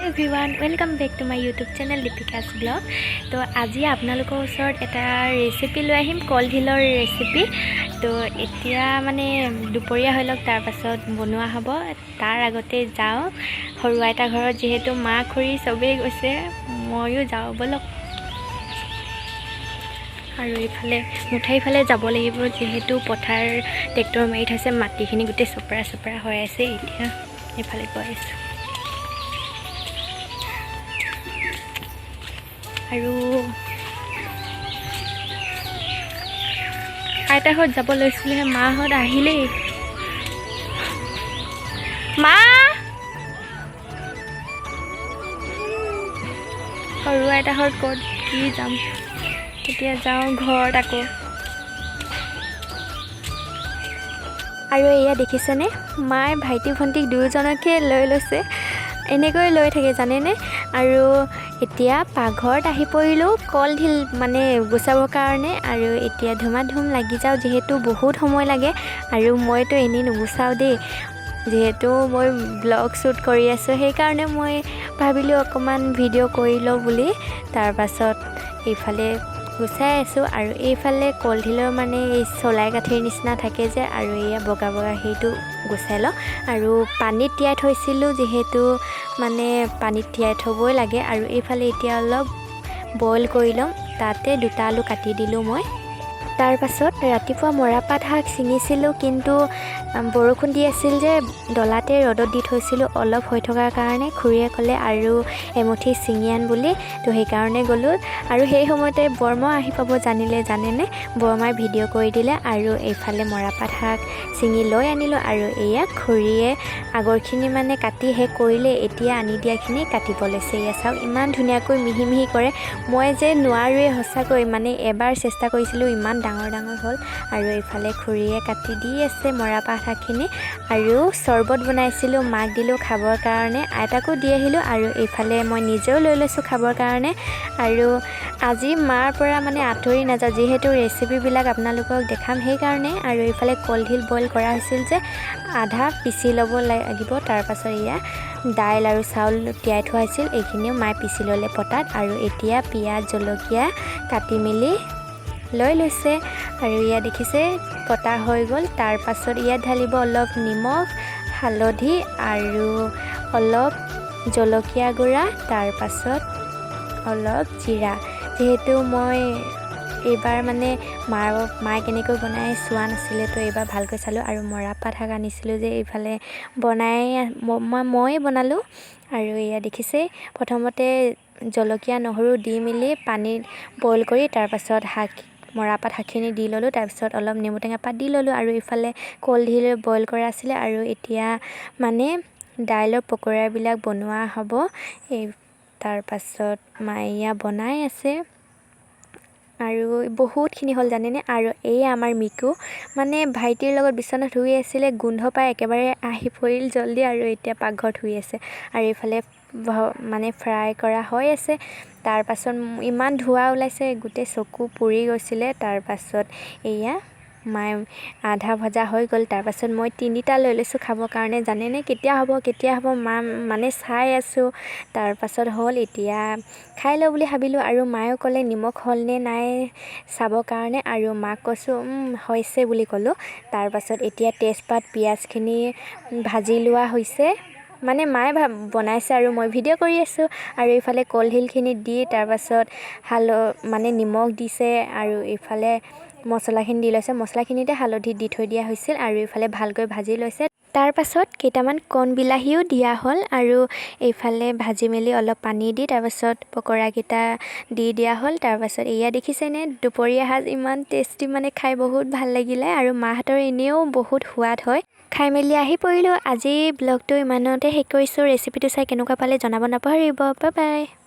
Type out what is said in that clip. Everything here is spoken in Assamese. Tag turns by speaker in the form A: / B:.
A: Everyone, welcome back to my YouTube channel Deepika's Vlog. তো আজি আপোনালোকৰ ওচৰত এটা ৰেচিপি লৈ আহিম, কলডিলৰ ৰেচিপি। তো এতিয়া মানে দুপৰীয়া হৈ লওক, তাৰপাছত বনোৱা হ'ব। তাৰ আগতে যাওঁ সৰু আইতা ঘৰত, যিহেতু মা, খুৰী চবেই গৈছে, ময়ো যাওঁ ব'লক। আৰু এইফালে মুঠাইফালে যাব লাগিব, যিহেতু পথাৰ ট্ৰেক্টৰ মাৰি থৈছে, মাটিখিনি গোটেই চপৰা চপৰা হৈ আছে। এতিয়া এইফালে গৈ আছোঁ। আৰু আইতাহঁত যাব লৈছিলেহে, মাহঁত আহিলেই। মা, সৰু আইতাহঁত ক'ত কি যাম, এতিয়া যাওঁ ঘৰত আকৌ। আৰু এয়া দেখিছেনে, মায়ে ভাইটি ভণ্টিক দুয়োজনকে লৈ লৈছে, এনেকৈ লৈ থাকে জানেনে। আৰু এতিয়া পাকঘৰত আহি পৰিলোঁ কলডিল মানে গুচাবৰ কাৰণে। আৰু এতিয়া ধুমাধুম লাগি যাওঁ, যিহেতু বহুত সময় লাগে। আৰু মইতো এনেই নুগুচাওঁ দেই, যিহেতু মই ব্লগ শ্বুট কৰি আছোঁ, সেইকাৰণে মই ভাবিলোঁ অকণমান ভিডিঅ' কৰি লওঁ বুলি। তাৰপাছত এইফালে গুচাই আছোঁ। আৰু এইফালে কলডিলৰ মানে এই চলাই কাঠিৰ নিচিনা থাকে যে, আৰু এয়া বগা বগা সেইটো গুচাই লওঁ। আৰু পানীত তিয়াই থৈছিলোঁ, যিহেতু মানে পানীত তিয়াই থ'বই লাগে। আৰু এইফালে এতিয়া অলপ বইল কৰি ল'ম, তাতে দুটা আলু কাটি দিলোঁ মই। তাৰপাছত ৰাতিপুৱা মৰাপাট শাক ছিঙিছিলোঁ, কিন্তু বৰষুণ দি আছিল যে ডলাতে ৰ'দত দি থৈছিলোঁ অলপ হৈ থকাৰ কাৰণে। খুৰীয়ে ক'লে আৰু এমুঠি ছিঙি আন বুলি, তো সেইকাৰণে গ'লোঁ। আৰু সেই সময়তে বৰমা আহি পাব জানিলে, জানেনে, বৰমাই ভিডিঅ' কৰি দিলে। আৰু এইফালে মৰাপাট শাক ছিঙি লৈ আনিলোঁ। আৰু এয়া খুৰীয়ে আগৰখিনি মানে কাটি শেষ কৰিলে, এতিয়া আনি দিয়াখিনি কাটিব লৈছে। এয়া চাওক, ইমান ধুনীয়াকৈ মিহি মিহি কৰে, মই যে নোৱাৰোৱেই সঁচাকৈ। মানে এবাৰ চেষ্টা কৰিছিলোঁ, ইমান ডাঙৰ ডাঙৰ হ'ল। আৰু এইফালে খুৰীয়ে কাটি দি আছে মৰাপাট শাকখিনি। আৰু চৰ্বত বনাইছিলোঁ, মাক দিলোঁ খাবৰ কাৰণে, আইতাকো দি আহিলোঁ। আৰু এইফালে মই নিজেও লৈ লৈছোঁ খাবৰ কাৰণে। আৰু আজি মাৰ পৰা মানে আঁতৰি নাযাওঁ, যিহেতু ৰেচিপিবিলাক আপোনালোকক দেখাম সেইকাৰণে। আৰু এইফালে কলডিল বইল কৰা হৈছিল যে, আধা পিচি ল'ব লাগিব। তাৰপাছত এয়া দাইল আৰু চাউল তিয়াই থোৱা হৈছিল, এইখিনিও মায়ে পিচি ল'লে পটাত। আৰু এতিয়া পিঁয়াজ জলকীয়া কাটি মেলি লৈ লৈছে। আৰু ইয়াত দেখিছে কটা হৈ গ'ল। তাৰপাছত ইয়াত ঢালিব অলপ নিমখ, হালধি আৰু অলপ জলকীয়া গুড়া, তাৰপাছত অলপ জিৰা। যিহেতু মই এইবাৰ মানে মায়ে কেনেকৈ বনাই চোৱা নাছিলে, তো এইবাৰ ভালকৈ চালোঁ। আৰু মৰাপাট শাক আনিছিলোঁ যে, এইফালে বনাই ময়ে বনালোঁ। আৰু এয়া দেখিছে, প্ৰথমতে জলকীয়া নহৰু দি মেলি পানীত বইল কৰি তাৰপাছত শাক মৰাপাট শাকখিনি দি ল'লোঁ। তাৰপিছত অলপ নেমুটেঙা পাত দি ল'লোঁ। আৰু ইফালে কলডিল বইল কৰা আছিলে। আৰু এতিয়া মানে দাইলৰ পকৰাবিলাক বনোৱা হ'ব। এই তাৰপাছত মায়ে বনাই আছে। আৰু বহুতখিনি হ'ল জানেনে। আৰু এয়া আমাৰ মিকু মানে ভাইটিৰ লগত বিচনাত শুই আছিলে, গোন্ধ পাই একেবাৰে আহি পৰিল জল্দি। আৰু এতিয়া পাকঘৰত শুই আছে। আৰু এইফালে মানে ফ্ৰাই কৰা হৈ আছে। তাৰপাছত ইমান ধোঁৱা ওলাইছে, গোটেই চকু পুৰি গৈছিলে। তাৰপাছত এয়া মায়ে আধা ভজা হৈ গ'ল। তাৰপাছত মই তিনিটা লৈ লৈছোঁ খাবৰ কাৰণে, জানেনে কেতিয়া হ'ব কেতিয়া হ'ব মা মানে চাই আছোঁ। তাৰপাছত হ'ল, এতিয়া খাই লওঁ বুলি ভাবিলোঁ। আৰু মায়েও ক'লে নিমখ হ'লনে নাই চাবৰ কাৰণে। আৰু মাক কৈছোঁ হৈছে বুলি ক'লোঁ। তাৰপাছত এতিয়া তেজপাত পিঁয়াজখিনি ভাজি লোৱা হৈছে, মানে মায়ে বনাইছে আৰু মই ভিডিঅ' কৰি আছোঁ। আৰু এইফালে কলডিলখিনি দি তাৰপাছত মানে নিমখ দিছে। আৰু এইফালে মছলাখিনি দি লৈছে, মছলাখিনিতে হালধি দি থৈ দিয়া হৈছিল। আৰু এইফালে ভালকৈ ভাজি লৈছে। তাৰপাছত কেইটামান কণ বিলাহীও দিয়া হ'ল। আৰু এইফালে ভাজি মেলি অলপ পানী দি তাৰপাছত পকৰাকেইটা দি দিয়া হ'ল। তাৰপাছত এয়া দেখিছেনে দুপৰীয়া সাজ ইমান টেষ্টি, মানে খাই বহুত ভাল লাগিলে। আৰু মাহঁতৰ এনেও বহুত সোৱাদ হয়। খাই মেলি আহি পৰিলোঁ। আজি ব্লগটো ইমানতে শেষ কৰিছোঁ। ৰেচিপিটো চাই কেনেকুৱা পালে জনাব নাপাহৰিব। Bye bye.